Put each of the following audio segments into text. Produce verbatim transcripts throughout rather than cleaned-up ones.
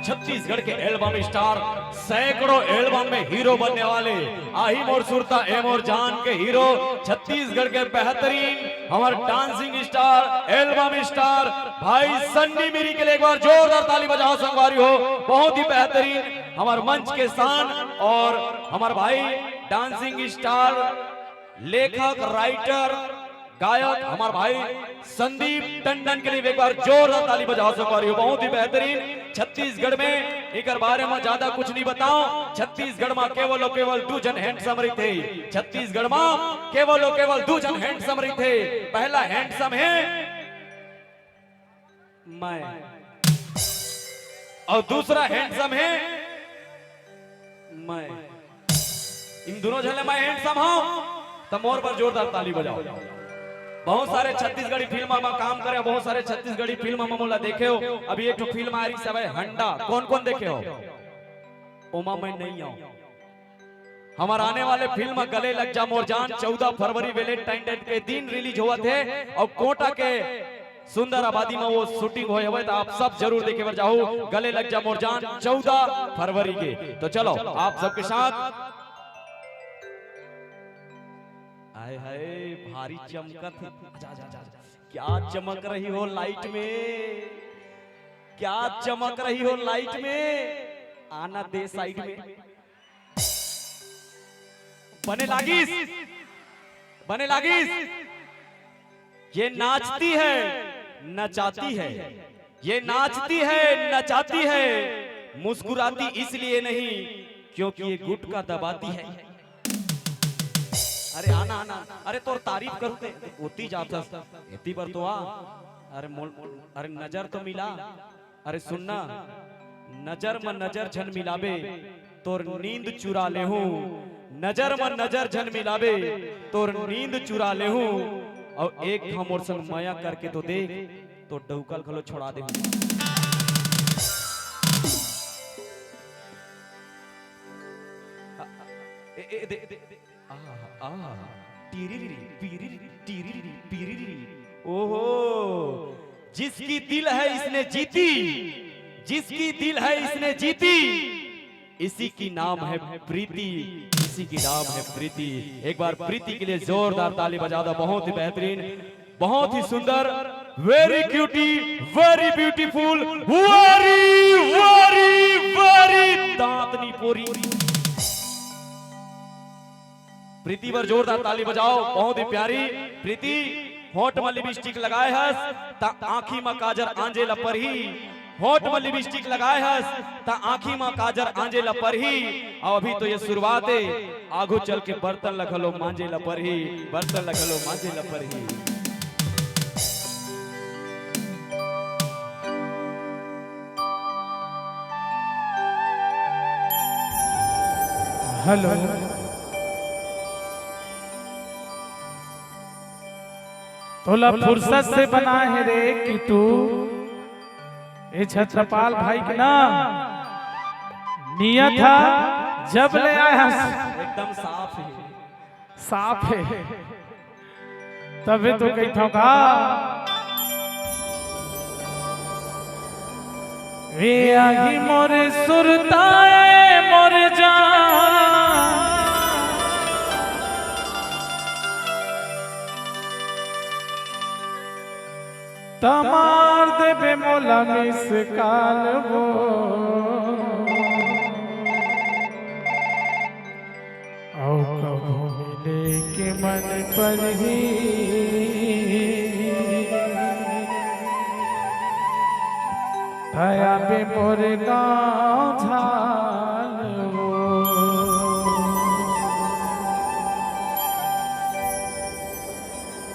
छत्तीसगढ़ के album star, सैकड़ों album में हीरो बनने वाले, आही मोर सुरता ए मोर जान के हीरो, छत्तीसगढ़ के बेहतरीन हमर डांसिंग स्टार, एल्बम स्टार भाई सन्नी मिरी के लिए एक बार जोरदार ताली बजाओ संगवारी हो। बहुत ही बेहतरीन हमर मंच के शान और हमर भाई डांसिंग स्टार, लेखक, राइटर, गायक हमर भाई संदीप टंडन के लिए एक बार जोरदार ताली बजाओ संगवारी हो। बहुत ही बेहतरीन। छत्तीसगढ़ में एकर बारे में ज्यादा कुछ नहीं बताओ। छत्तीसगढ़ में केवल और केवल दू झन हैंडसम रहिथे। छत्तीसगढ़ में केवल और केवल दू झन हैंडसम रहिथे। पहला हैंडसम है मैं, और दूसरा हैंडसम है मैं। इन दोनों झन ले मैं हैंडसम हूँ, त मोर बर जोरदार ताली बजाओ। बहुत सारे छत्तीसगढ़ी फिल्म में काम करे, बहुत सारे छत्तीसगढ़ी फिल्म में मोला देखे हो। अभी एक ठो फिल्म आ रही सब है हंडा, कौन कौन देखे हो? ओमा मैं नहीं आऊँ। हमार आने वाले फिल्म गले लग जा मोर जान चौदह फरवरी वैलेंटाइन डे के दिन रिलीज होवत है और कोटा के सुंदर आबादी में वो शूटिंग होए हवे, तो आप सब जरूर देखे बर जाहू। गले लग जा मोर जान चौदह फरवरी के। तो चलो आप सबके साथ। आय हाय, भारी चमकत है। आजा, आजा, आजा, आजा। क्या चमक रही हो लाइट में, क्या चमक रही हो लाइट में। आना दे साइड में। बने लागिस, बने लागिस। ये नाचती है, नचाती है, ये नाचती है, नचाती है, मुस्कुराती इसलिए नहीं क्योंकि ये गुटखा दबाती है। अरे आना, आना, अरे तोर तारीफ करूँ ते ओती जाथस, एती बर तो आ। अरे मोल, अरे नजर तो मिला। अरे सुनना, नजर म नजर झन मिलाबे, तोर नींद चुरा लेहूं। नजर म नजर झन मिलाबे, तोर नींद चुरा लेहूं। अउ एक घांव मोर संग मया करके तो देख, तो डौकल घलो छोड़ा देहूं। ए, ए, दे, दे, दे। आहा, आहा। टीरीरी, पीरीरी, टीरीरी, पीरीरी। ओहो, जिसकी दिल है इसने जीती, जिसकी दिल है इसने जीती, इसी की नाम है प्रीति, इसी की नाम है प्रीति। एक बार प्रीति के लिए जोरदार ताली बजा दो, बहुत ही बेहतरीन, बहुत ही सुंदर, very cutie, very beautiful, very, very, very दांत नी पोरी। प्रीति बर जोरदार ताली बजाओ, बहुत ही प्यारी। प्रीति, होंठ म लिपस्टिक लगाए हस, त आँखी म काजर आंजे ल परही। होंठ म लिपस्टिक लगाए हस, त आँखी म काजर आंजे ल परही। अउ अभी तो ये शुरुआत ए, आघू चल के बर्तन ल घलो मांजे ल परही, बर्तन ल घलो मांजे ल परही। हेलो। तोला फुर्सत से बनाए हे रे कि तू ए छत्रपाल भाई के ना नियत हा जब ले आया हस। एकदम साफ हे। साफ हे। तभे तो कहिथंव का। ए आही मोर सुरता ए मोर जान। त मार देबे मोला मिस कॉल वो। अउ कभू मिले के मन परही, त आबे मोर गाँव झाल वो।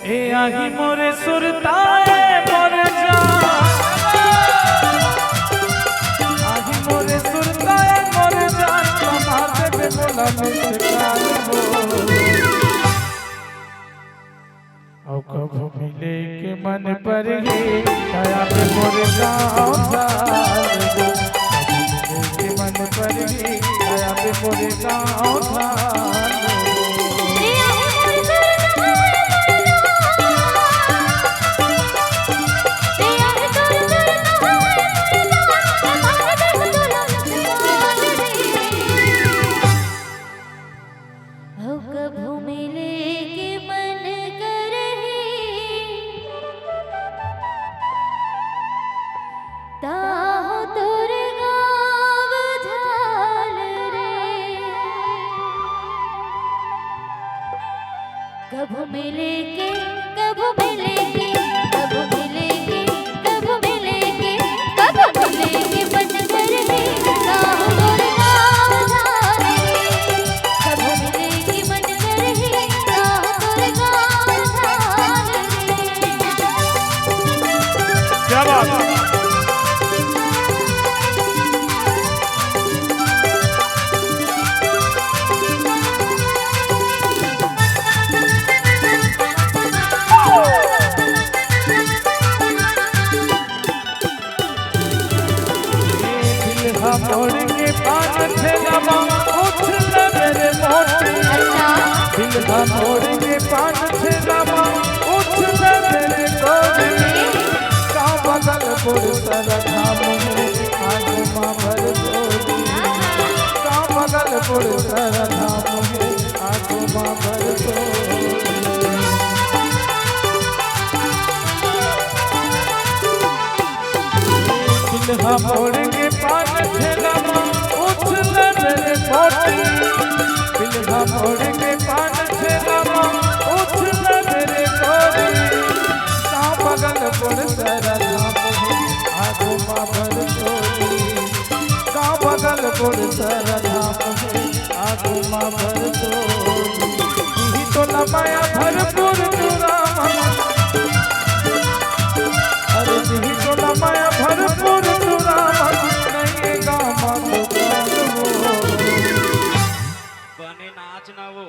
ए आही मोर सुरता ए मोर जान। आही मोर सुरता ए मोर जान, त मार देबे मोला मिस कॉल वो। अउ कभू मिले के मन परही, त आबे मोर गाँव झाल वो। कभू मिले के मन परही, त आबे मोर गाँव झाल वो। ताहू तोर गाँव झाल रे। कभू मिले के, कभू मिले के, कभू मिले के, कभू मिले के, कभू मिले के मन करही। ताहू तोर गाँव झाल रे। कभू मिले के मन करही। ताहू तोर गाँव झाल रे। क्या बात है। दिल हा मोड़ के पान ठेला मा उछल मेरे मोती। अच्छा। दिल हा मोड़ के पान ठेला मा उछल मेरे गोरी। का बगल पुर सरधा मोहे आगू मा भर गोरी। का बगल पुर सरधा मोहे आगू मा भर गोरी। दिल हा मोड़ के पान ठेला मा उछल मेरे मोती। दिल हा मोड़ के पान ठेला मा उछल मेरे गोरी। का बगल पुर सरधा मोहे आगू मा भर गोरी। का बगल पुर सरधा मोहे आगू मा भर गोरी। दिही तोला मया भरपूर टुरा मन। अरे दिही तोला मया भरपूर टुरा मन। नइये गाँव मा दुकान वो। बने नाच ना वो।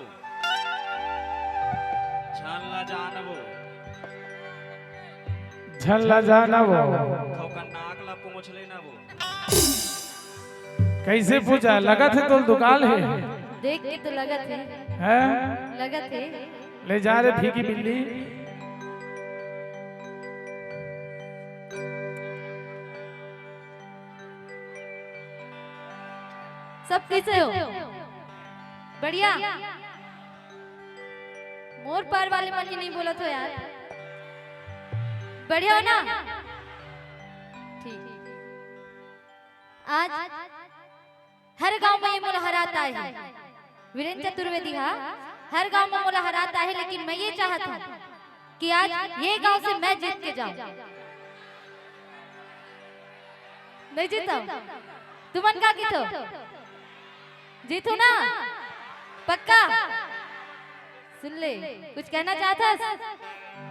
झन ला जान वो। झन ला जान वो। ओकर नाक ला पोंछ ले ना वो। कइसे पूछा? लगत हे तोल दुकाल हे। देख के तो लगत हे। हैं? लगत हे। ले जा रे भीगी बिल्ली। सब कइसे हो? बढ़िया? मोर पार वाले मन ही नहीं बोलत हो यार। बढ़िया हो ना? ठीक। आज हर गांव में ये मोला हरात आए हे। वीरेंद्र चतुर्वेदी हा हर गांव में मोला हरात आए हे, लेकिन मैं ये चाहत हूँ कि आज ये गांव से मैं जीत के जाऊं। नहीं जीतव? तुमन का कहिथव? जीतहूं ना? पक्का? सुन ले, कुछ कहना चाहत हस?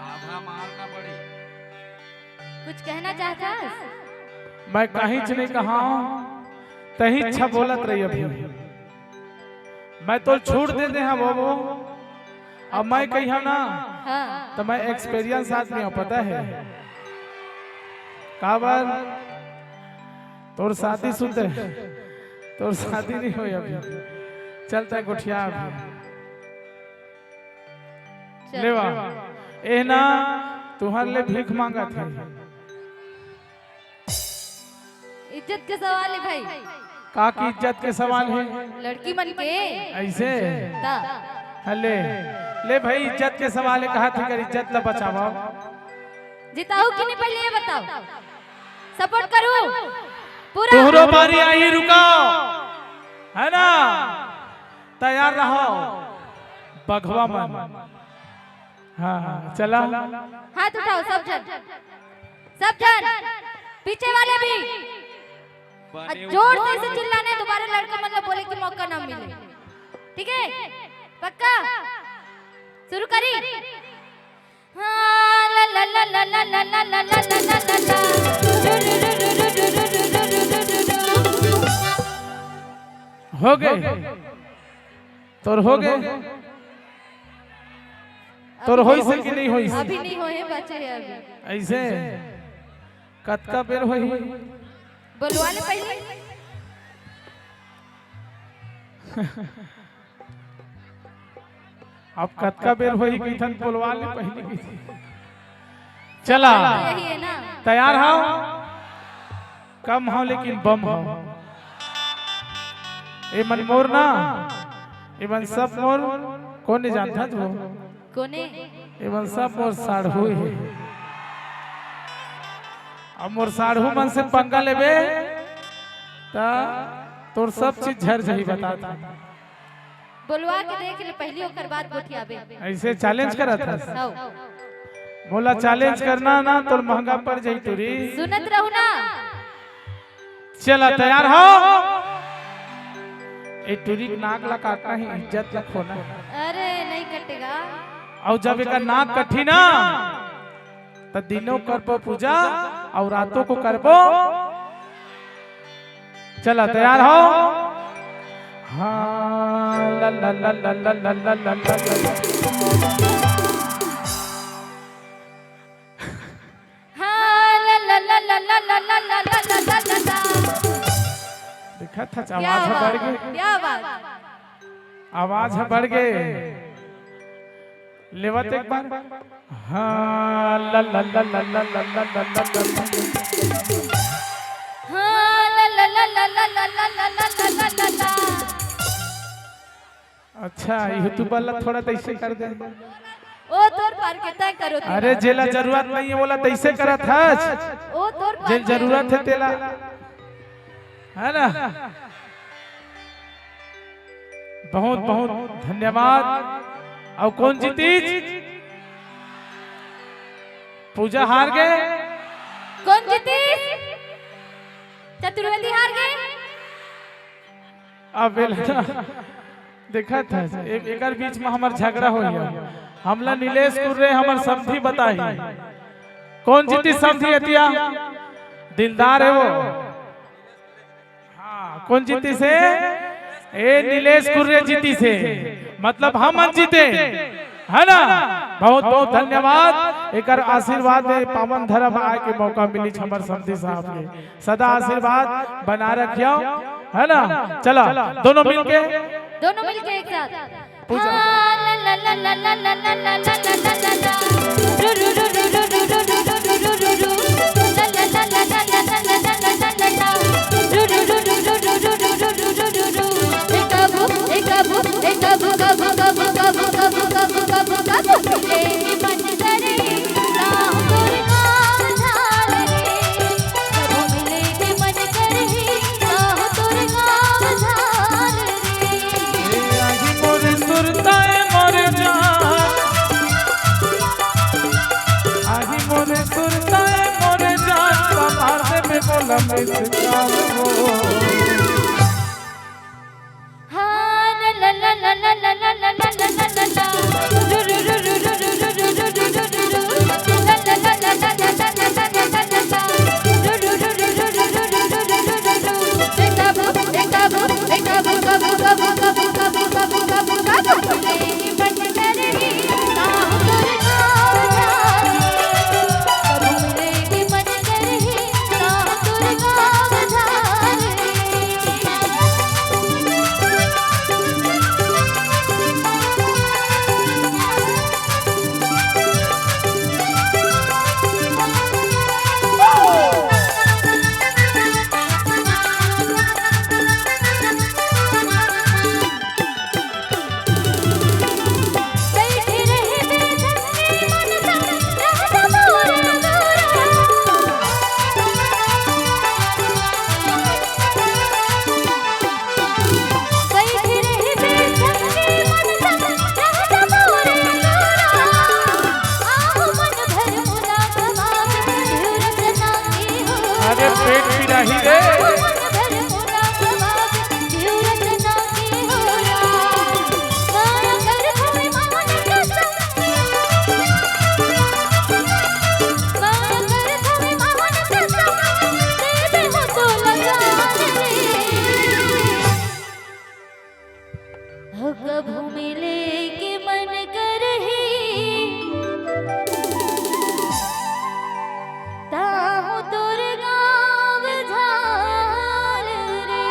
आधा मार ना पड़ी। कुछ कहना चाहत हस? मैं काहीच नहीं कहा, तही अच्छा बोलत रही अभी। मैं तो छूट दे दे हंव वो, अब मैं कहिहंव ना, हाँ। तो मैं experience आदमी हंव, पता हे। काबर? तोर शादी सुध हे, तोर शादी नहीं होय अभी। चलता है गोठिया अभी। चल। लेवा, ए ना, तुहर ले भीख मांगत हे। इज्जत के सवाल हे भाई। का की इज्जत के सवाल हे? लड़की मन के। अइसे? ता। हले, ले भाई, इज्जत के सवाल हे, कहा थी कर इज्जत ला बचावा। जिताहू कि नहीं, पहले ये बताओ। Support करूं? पूरा। तुहरो बारी आही, रुको। है ना? तैयार रहो। बघवा मन। हाँ, हाँ, चला। हाथ उठाओ, सब झन। सब झन। पीछे वाले भी। अउ जोर से इसे चिल्लाना हे, दोबारा लड़का मन ला बोले के मौका ना मिले। ठीक हे? पक्का? शुरू करी? हाँ, ला, ला, ला। हो गे। तोर हो गे। तोर होइस हे कि नहीं होइस? अभी नहीं होए, बचे हे अभी। अइसे? कतका बेर होही? बोलवा ले पहली। अब कतका बेर होही कहिथन, बोलवा ले पहली कहिथन। चला। यही हे ना? तैयार हव? कम हव लेकिन बम हव। ए मन मोर ना, ए मन सब मोर, कोन ए जानथस वो? कोने? ए मन सब मोर साढ़ू हे। अब मोर साढ़ू मन से पंगा लेबे, त तोर सब चीज झर जही, बतात हँव। बोलवा के देख ले पहिली, ओकर बाद गोठियाबे। अइसे challenge करत हस? हव। मोला challenge करना ना, तोर महंगा पड़ जही टूरी। सुनत रहू ना। चला, तैयार हव? ए टूरी के नाक ला काटना ही, इज्जत ला खोना। अरे, नहीं कटेगा। अउ जब एकर नाक कटही ना, त दिनों करबो पूजा अउ रातों को करबो। चला, तैयार हव? हाँ, ला, ला, ला। हाँ, ला, ला, ला। देखा था, क्या आवाज ह बढ़ बात, गे। क्या बात। आवाज ह बढ़ गे। लेवत एक बार। हाँ, ला, ला, ला। हाँ, ला, ला, ला। अच्छा, YouTube वाला थोड़ा त अइसे कर दे। ओ तोर पार के तय करो तेला। अरे, जेला जरूरत नहीं है, वोला त अइसे करत हस। ओ तोर पार जेल के। जरूरत है तेला, है ना? बहुत बहुत धन्यवाद। अउ कोन जीतिस? पूजा हार गे। कोन जीतिस? चतुर्वेदी हार गे। अब एला देखत हस, ए-, एकर बीच में हमर झगड़ा हो गया। हमला नीलेश कुर्रे हमर समधी बताही। कोन जीतिस समधी एतिया? दिलदार है वो। हाँ, कोन जीतिस हे? ए, नीलेश कुर्रे जीतिस हे। मतलब हमन जीते, है ना? बहुत बहुत धन्यवाद। एकर आशीर्वाद में पावन धर्म आए के मौका मिलिस हमर समधी साहब के। सदा आशीर्वाद बना रखियो, है ना? चला, दोनों मिलके। दोनों मिलके एक साथ। पूजा। हाँ, ला, ला, ला। ए आही मोर सुरता ए मोर जान, आही मोर सुरता ए मोर जान, तमार में बोला मिस काल हो। अरे पेट पिराही रे। कभू मिले के मन करही, ताहू तोर गाँव धार रे।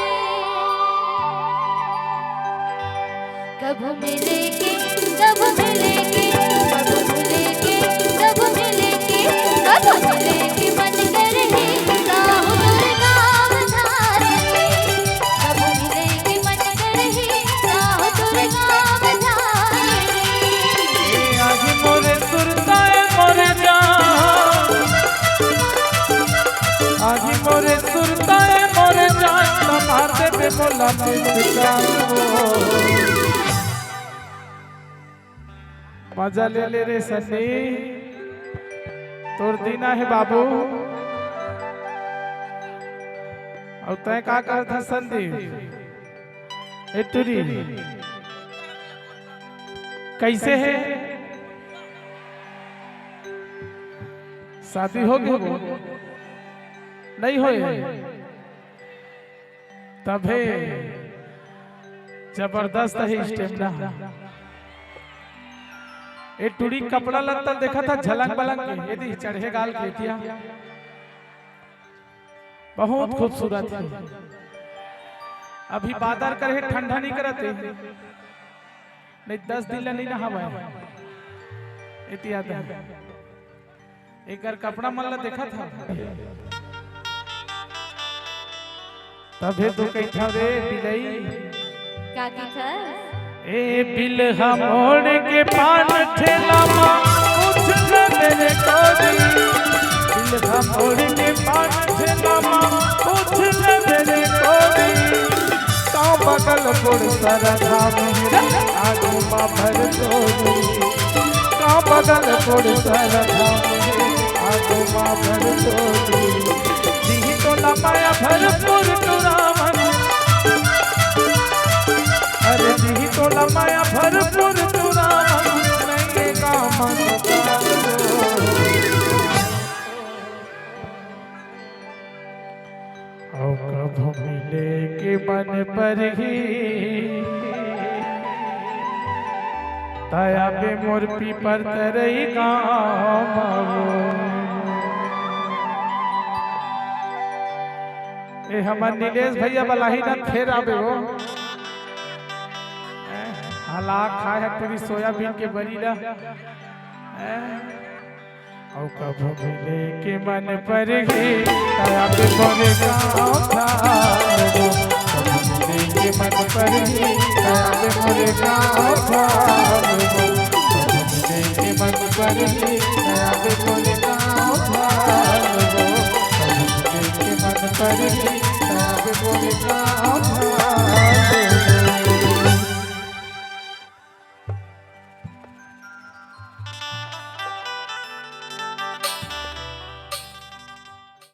कभू मिले के, कभू मिले के, कभू मिले के, कभू मिले के, कभू मिले के मन करही, ताहू तोर गाँव धार रे। कभू मिले के मन करही, ताहू तोर गाँव धार रे। ए आही मोरे सुरता ए मोरे जान। सुरता ए मोरे जान, त मार देबे मोला मिस कॉल वो। मजा ले ले रे सन्नी, तोर दिन आहे बाबू। अउ तैं का करत हस संदीप? ए टूरी, कइसे हे? शादी हो गे वो? नइ होय? तभे जबरदस्त हे stamina। ए टूरी कपड़ा लत्ता देखत हस झलंग बलंग के, एती चढ़े गाल के एतिया। बहुत खूबसूरत हे। अभी बादर करे हे, ठंडा नइ करत हे। नइ, दस दिन ले नइ नहावय। एती आता हे। एकर कपड़ा मन ला देखत हस। तभे तो कहिथंव रे बिलई। का कहिथस? ए बिलहा मोड़ के पान ठेला मा पूछ ले मेरे कोरी। बिलहा मोड़ के पान ठेला मा पूछ ले मेरे कोरी। का बगल गोड़ सरधा मेरे आगू मा भर तोरी। का बगल गोड़ सरधा मेरे आगू मा भर तोरी। दिही तोला माया भरपूर टुरावन। अरे दिही तोला माया भरपूर टुरावन। नइये का मन कालो। अउ कभू मिले के मन परही, त आबे मोर पीपर तरई गाँव मा वो। ए हमर नीलेश भैया बलाही न फेर आबे वो। हैं? हला खाय हे पूरी सोयाबीन के बरी ला। हैं? अउ कभू मिले के मन परही, त आबे मोरे गाँव धाम वो। कभू मिले के मन परही, त आबे मोरे गाँव धाम वो। कभू मिले के मन परही, त आबे मोरे गाँव धाम वो। कभू मिले के मन परही, त आबे मोरे गाँव धाम वो।